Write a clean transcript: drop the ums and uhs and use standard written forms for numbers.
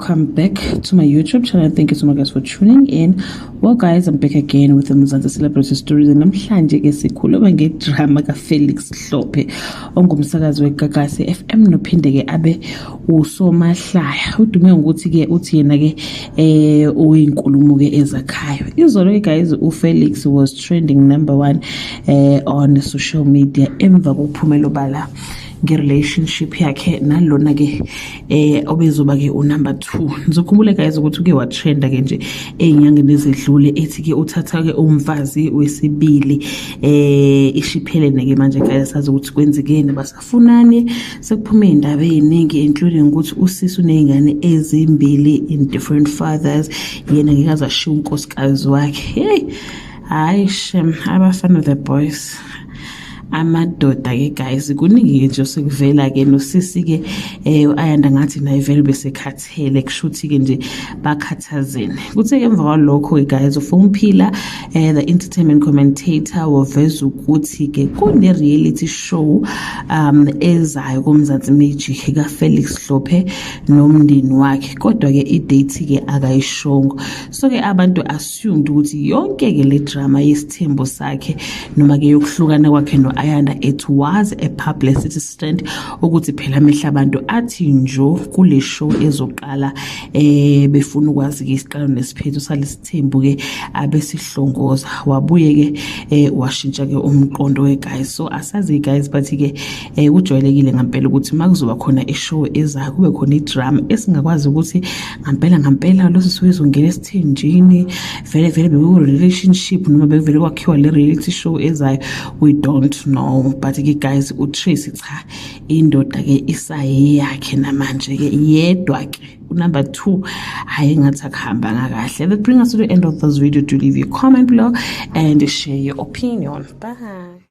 Welcome back to my YouTube channel. Thank you so much, guys, for tuning in. Well, guys, I'm back again with the Mzansi Celebrity Stories. Namhlanje ke sikhuluma ngedrama kaFelix Hlophe, ongumsakazi weGagasi FM nophinde ke abe usomahlaya. Udume ngokuthi ke uthi yena ke uyinkulumo ke ezakhayo. Izolo ke, guys, uFelix was trending number 1 on social media emva kokuphumela obala nge-relationship yakhe nalona ke obezoba ke unumber 2. Nizokhumbula, guys, ukuthi uke watrenda ke nje ey'nyangeni ezedlule ethi ke uthatha ke umfazi wesibili. Ishiphelene ke manje, guys, sazi ukuthi kwenzekeni, basafunani. Sekuphume iy'ndaba ey'ningi, including ukuthi usisi uney'ngane ezimbili in different fathers, yena ngeke aze ashiye unkosikazi wakhe. Hey, hayi shem, abafana, the boys, amadoda ke, guys, kuningi nje osekuvela ke. Nosisi ke Ayanda ngathi naye vele besekhathele, kushuthi ke nje bakhathazene. Kuthe ke emva kwalokho ke, guys, uFumphila, the entertainment commentator, waveza ukuthi ke kune reality show ezayo koMzansi Magic ka Felix Hlophe nomndeni wakhe, kodwa ke idate ke akayishongo. So ke abantu assumed ukuthi yonke ke le drama yesithembu sakhe noma ke yokuhlukana kwakhe no Ayanda, it was a publicity stunt, ukuthi phela amehla abantu athi njo kule show ezoqala, befuna ukwazi ke isiqalo nesiphetho salesithembu ke abesihlongoza. Wabuye ke washintsha ke umqondo we, guys. So asazi, guys, but ke kujwayelekile ngempela ukuthi makuzoba khona ishow ezayo kube khona idrama esingakwazi ukuthi ngampela ngampela lo sisi uyozongena esithenjini, vele vele beku relationship noma bekuvele kwakhiwa le reality show ezayo. We don't know, but ke, guys, uTracy cha, indoda ke isayeyakhe namanje ke, yedwa ke number 2, hayi, ngathi akuhambanga kahle. That brings us to the end of this video. Do leave your comment below and share your opinion. Bye.